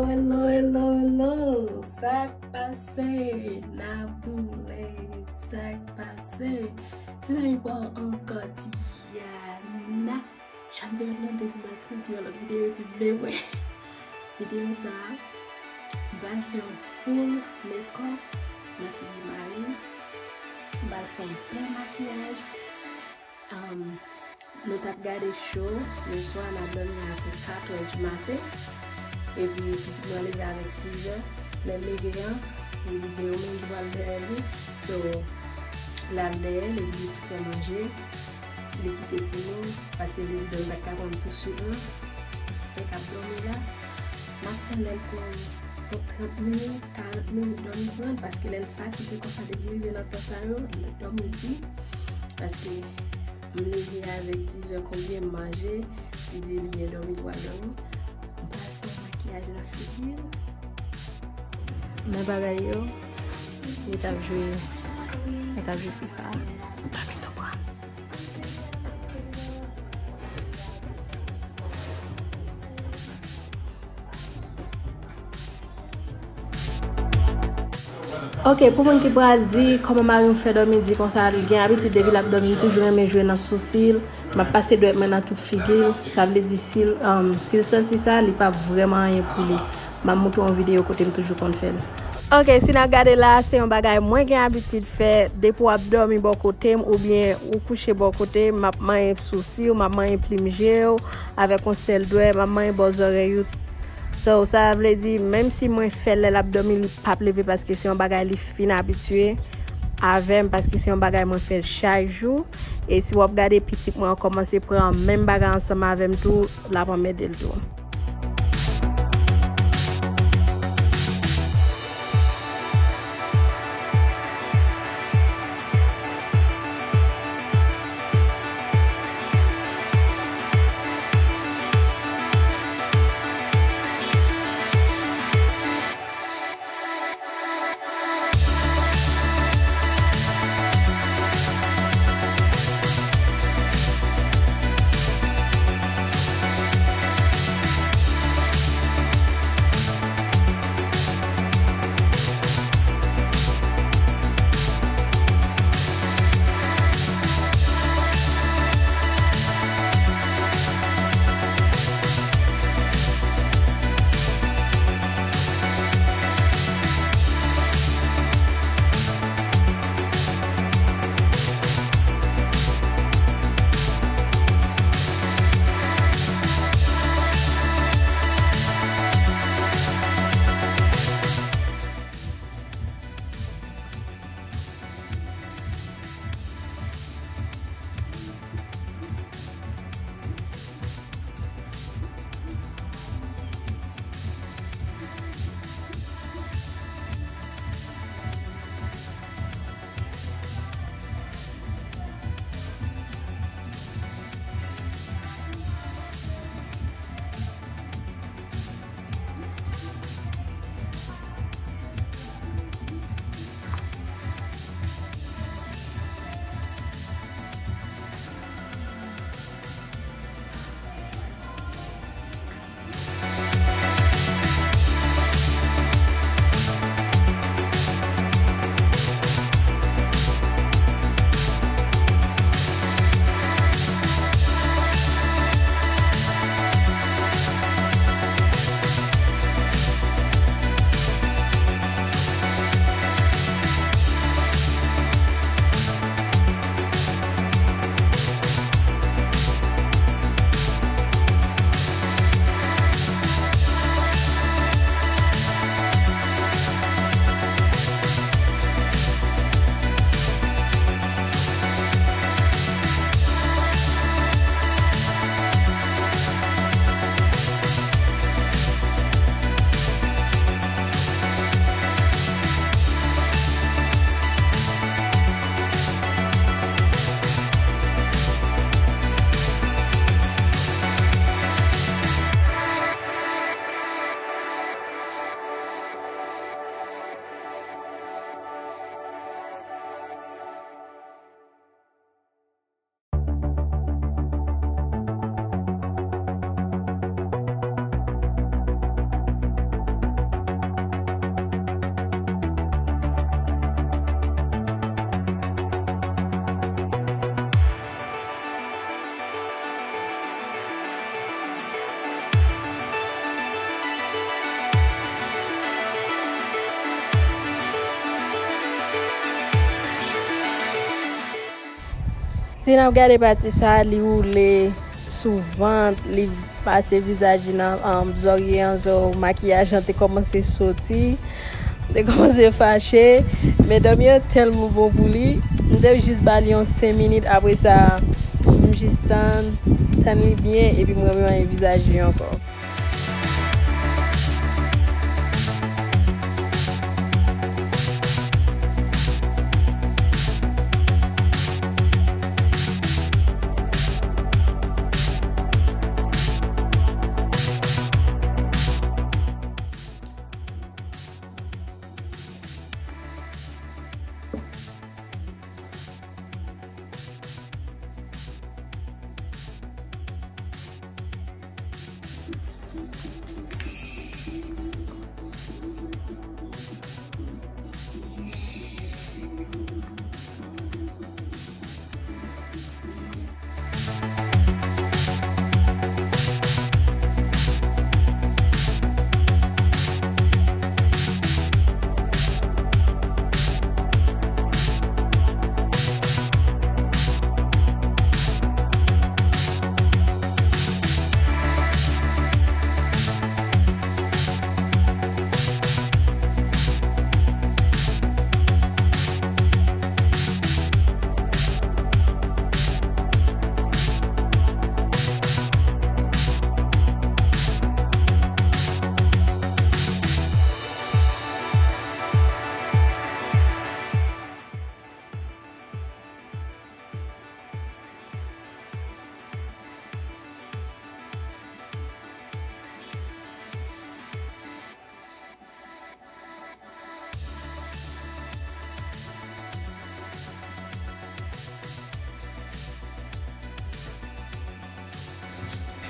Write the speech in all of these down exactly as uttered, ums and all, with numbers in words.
Hello, hello, hello. Sa k pase? Naboulè, sa k pase? Se zanmi pa w ankò, Tiana. Jan m te mèt mande di m al trete yon lòt videyo epi m bezwen. Videyo sa a, m pral fè yon full makeup nan figi mari m. M pral fè yon bèl makiyaj. Um, nou t ap gade show yè swa, n ap dòmi a katòz di maten. Epi pitit mwen leve avèk sizè. Lè l leve an, li gen yon menm ki pral dèyè li. So, l al dèyè l epi li fè manje. Li kite pou nou, paske li di dòmi pa t ka pran m tousuit non. Fèk ap dòmi la. M ap tann lè l pran yon trant minit, karant minit dòmi pran l, paske lè l fatige konsa depi l rive nan tan sa yo, l dòmi di. Paske m leve avèk dizè konbyen m manje, li di li gen dòmi, li pral dòmi. M pral fè makiyaj nan figi l. Men bagay yo, li t ap jwe, li t ap jwe fifa. Dòmi tou pran. Ok, pou moun ki pral di kòman mari m fè dòmi di konsa, li gen abitid depi l ap dòmi, li toujou renmen jwe nan sousi l. M ap pase dwèt mwen nan tout figi l. Sa vle di si l, um, si l santi sa, li p ap vrèman anyen pou li. M ap montre w yon videyo kote m toujou konn fè l. Ok, si n ap gade la, se yon bagay mwen gen abitid fè. Depi w ap dòmi bò kote m oubyen ou kouche bò kote m, m ap manyen sousi w, m ap manyen plim je w avèk yon sèl dwèt, m ap manyen bò zòrèy ou. So, sa vle di, menm si mwen fè l lè l ap dòmi, li p ap leve paske se yon bagay li fin abitye avè m, paske se yon bagay mwen fè l chak jou. E si w ap gade pitit mwen an kòmanse pran menm bagay ansanm avè m tou, l ap anmède l tou. Si n ap gade pati sa, li woule sou vant, li pase vizaj li nan, um, zòrye an, zò makiyaj lan te kòmanse soti, te kòmanse fache. Men dòmi an tèlman bon pou li, m te jis ba li yon senk minit, apre sa, m jis tann, tann li byen, epi m renmen manyen vizaj li ankò.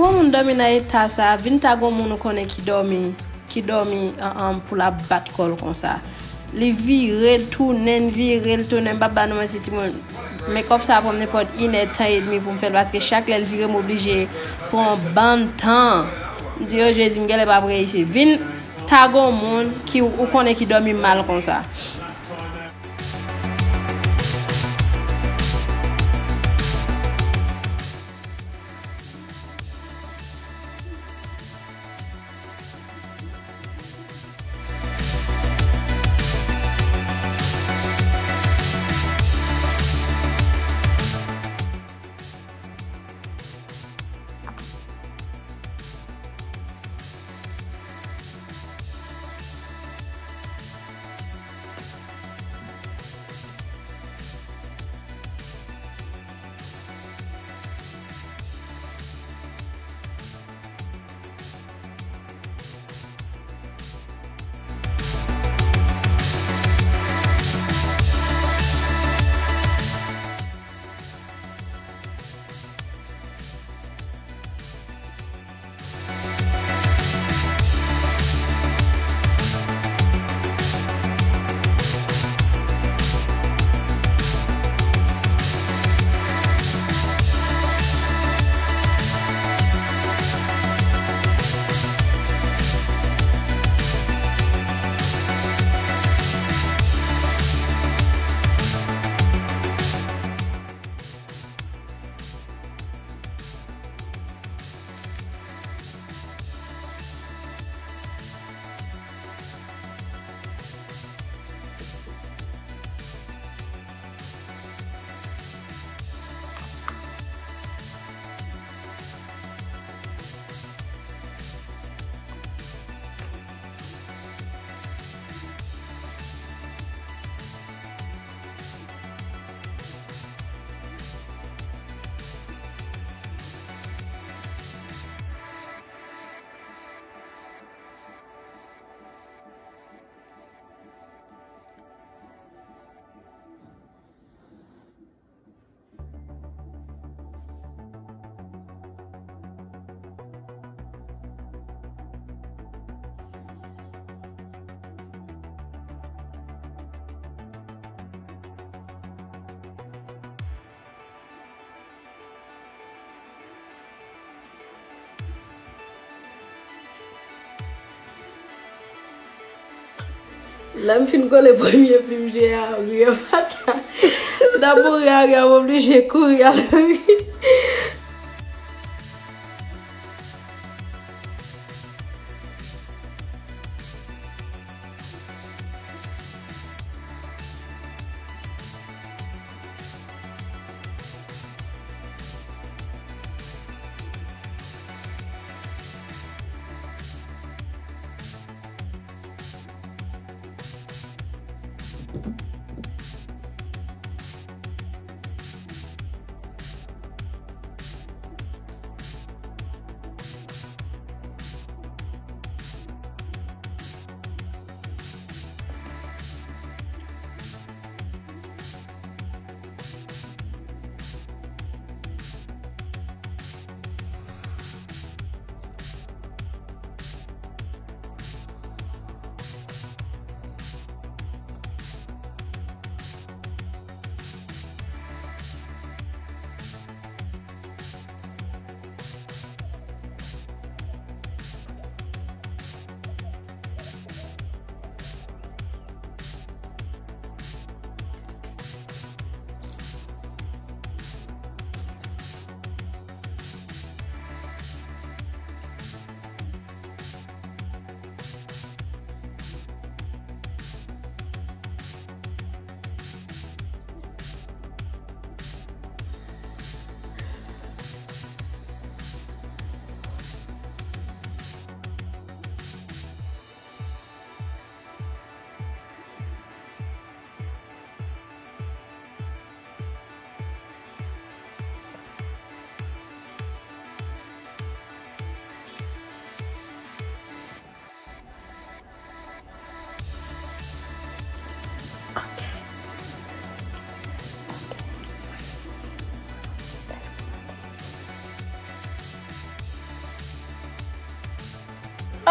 Pou yon moun dòmi nan eta sa, vin ta gon moun ou konnen ki dòmi, ki dòmi, an, an, pou l ap bat kò l konsa. Li vire l tounen, l vire l tounen, m p ap ba nou manti, timoun. Makeup sa pran m nenpòt inèdtan edmi pou m fè l, paske chak lè l vire, m oblije pran yon bann tan. M di, "O Jezi, m genlè p ap reyisi." Vin ta gon moun ki ou konnen ki dòmi mal konsa. Lè m fin kole premye plim je a, wi, pata. Nan mouri a, Arya oblije kouri al.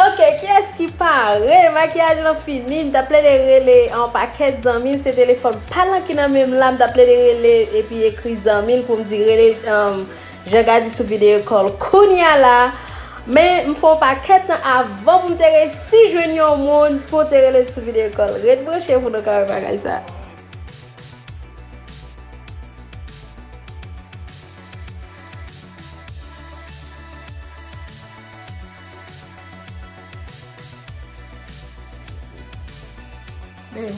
Ok, kiyès ki pare? Makiyaj lan fini, m t ap plede rele yon pakèt zanmi, se telefòn pa l lan ki nan men m la, m t ap plede rele epi ekri zanmi l pou m di rele, um, Jean Gady sou video call kounya la. Men m fè yon pakèt tan avan pou m te resi jwenn yon moun pou te rele l sou video call. Ret branche pou nou ka wè bagay sa. Babe.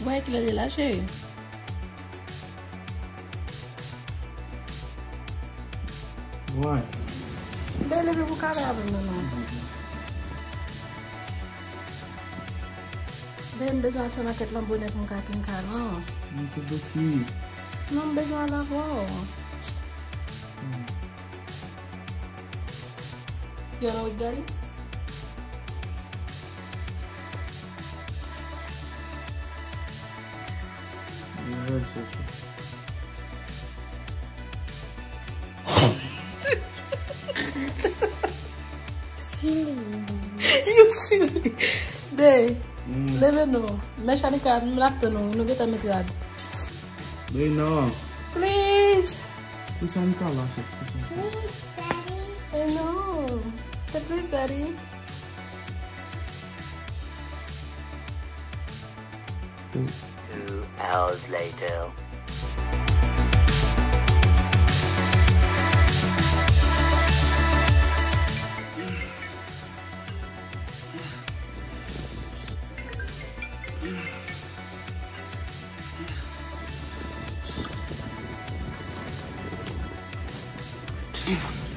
Mwen ki lè la, cheri. Why? Babe, leve pou kale avè m non. Babe, m bezwen al fè makèt lan bonè pou m ka kenka non. Mwen te bloke. Non, m bezwen al avè w. Hmm. You wanna with daddy? Yeah, that's so true. Silly. You silly. Babe, mm, leve non. Men Shanika, m ap tann ou. Nou gentan met rad. Babe, non. Please. Tout sa m ka la, chèf. Tout sa m ka. Please, daddy. I know. Say please, daddy. Two hours later.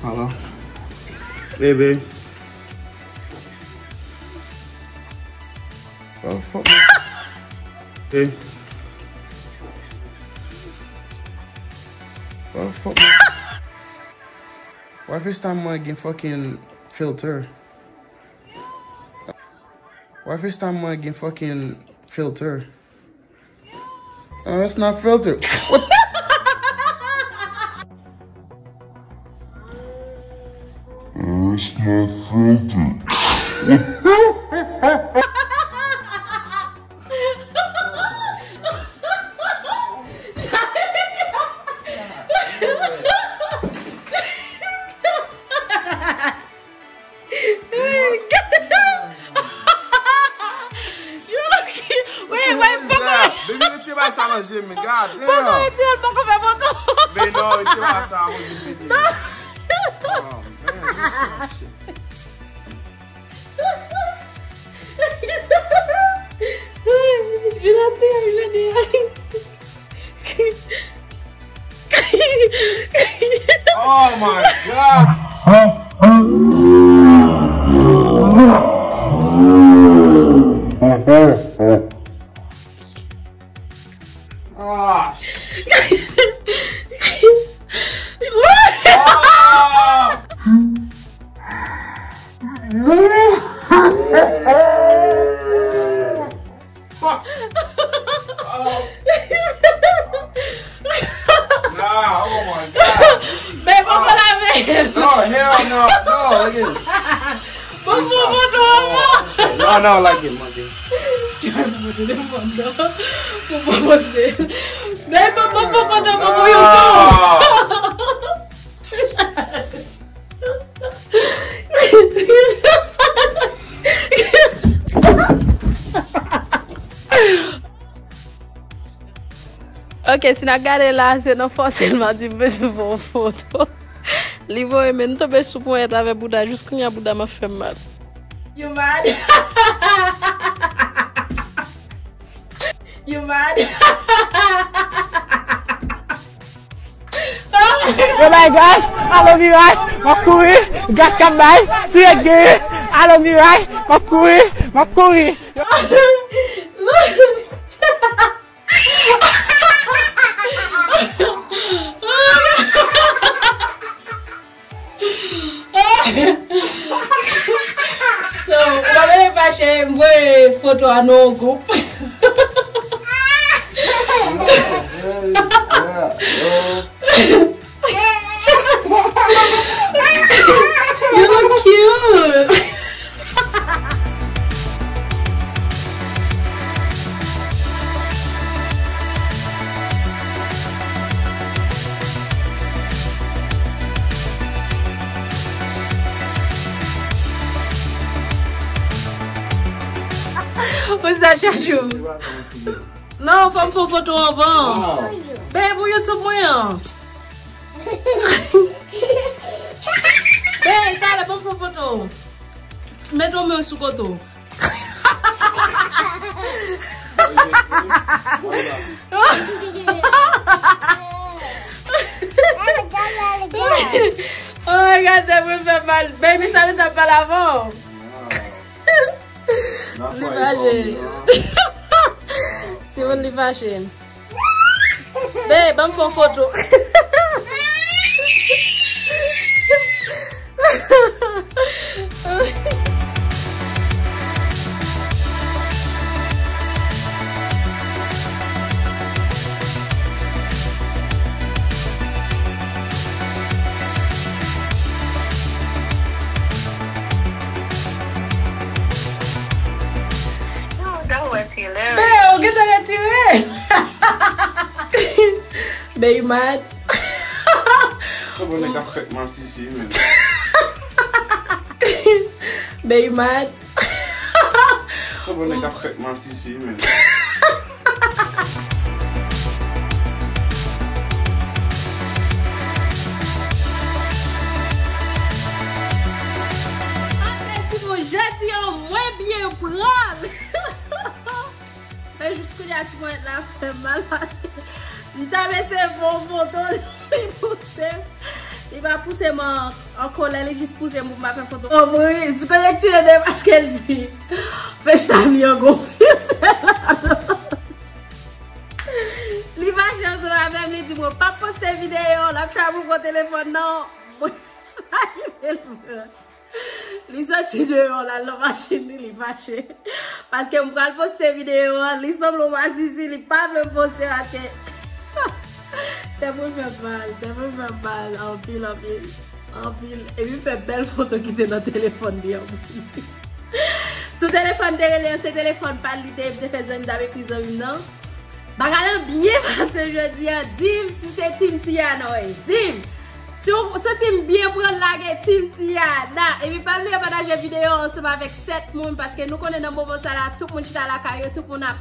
Hello. Baby. Why the fuck my, hey. Why the fuck my, why FaceTime mwen gen fucking filter? Why FaceTime mwen gen fucking filter? Uh, it's not filtered. What? Uh, it's not filtered. Yo, wait, wait, poko. Baby, retire ba Gade. Poko retire l, poko fè foto. Men non, retire pa sa, mwen se fini. Oh, man, this is shit. Jonathan, Jonathan. Oh my God. Ah. Ah. Fuck. Oh. Nah, oh my God. Men poko lave. No, hell no. No, look at this. Poko foto avan. No, no, like it, monkey. Poko foto. Men poko foto pou YouTube. Ok, si n ap gade la, se nan fòse l m ap di m bezwen fè yon foto. Li voye, men m tonbe sou ponyèt avè bouda. Jis kounye a bouda m ap fè m mal. You mad? You mad? Oh my gosh, alo miray, m ap kouri, gas k ap bay, si ret genyen, alo miray, m ap kouri, m ap kouri. So, ou pa mele fache, m voye foto a nan yon gwoup. You look cute. Ou sa chachou. Non, fò m fè foto anvan. Wow. Babe, pou YouTube mwen an. Babe, talè, fò m fè foto. Mete yon men sou kote w. Oh my God, sa mwen fè mal. Baby, sa mwen t ap pale avan w. Li fache. Timoun, li fache. Babe, ban m fè yon foto. That was hilarious. Men, ou gentan retire. Men, you mad? Sa bon nèg ap fèk masisi, men. Men, you mad? Sa bon nèg ap fèk masisi, men. Antre timoun, jodi a mwen byen pran. Men jis kounye a ti ponyèt la fè m mal paske m ta eseye fè yon foto, li pouse m. Li pa pouse m an, an kolè, li jis pouse m pou m pa fè foto. Oh, Moris, kote k tire de paske l di, FaceTime li an gon filtè ladan. Li fache ansanm avè m, li di mwen, "Pa poste videyo, l ap try pou pran telefòn nan." Mwen, pa kite l pran. Li soti deyò, l al nan machin li, li fache. Paske m pral poste videyo an, li sanble yon masisi, li pa vle m poste paske tèt mwen fè m mal, tèt mwen fè m mal, anpil, anpil, anpil. Epi fè bèl foto ki te nan telefòn li anpil. Sou telefòn te rele an, se telefòn pa l li te, te fè zanmi, t ap ekri zanmi m nan. Bagay la byen pase jodi a. Di m si se Team Tiana w ye. Di m si w santi m byen pran lage Team Tiana. Epi pa bliye pataje videyo an ansanm avèk sèt moun, paske nou konnen nan moman sa la, tout moun chita lakay yo, tout moun ap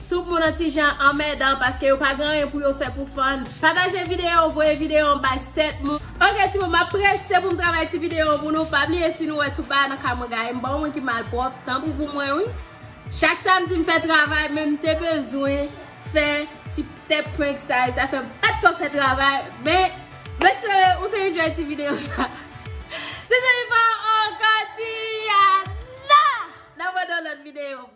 Tout moun an ti jan anmèdan paske yo pa gen anyen pou yo fè pou fann. Pataje videyo, voye videyo an bay sèt moun. Ok, ti moun, m ap prese pou m travay ti videyo pou nou. Pa bliye, si nou wè tout bagay nan kay mwen gaye, m pa yon moun ki malpwòp, tanpri pou mwen, wi. Chak samdi m fè travay, men m te bezwen fè ti tèt prank sa, sa fè m pa t ko fè travay, men m espere ou te enjoy ti videyo sa. Se zanmi pa w ankò, Tiana. N ap wè nan lòt videyo.